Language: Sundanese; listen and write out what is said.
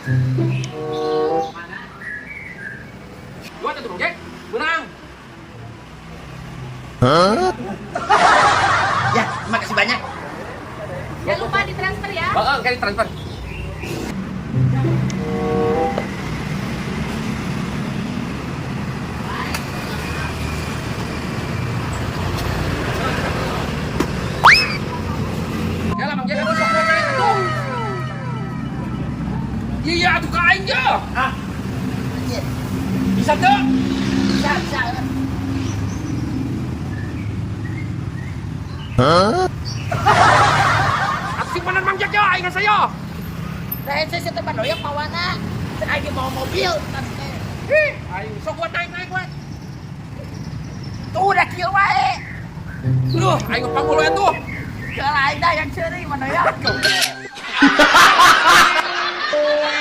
Mana? Dua tuh, Bang Jack. Menang. Ya, terima kasih banyak. Jangan lupa ditransfer ya. Oh, kali transfer. Ya lah, Bang Jack, atuh sok naik atuh. Iya, atuh ka aing je. Ah. Iya. Bisa teu? Bisa, bisa. Atuh sing bener, Mang Jack, ya, aing saya. Nah, saya teh doyok mawana. Aing mau mobil. Ih, aing sok kuat naik-naik kuat. Tuh udah kieu wae. Duh, aing panggul we tuh. Kalau aing dah yang seuri mandoyok.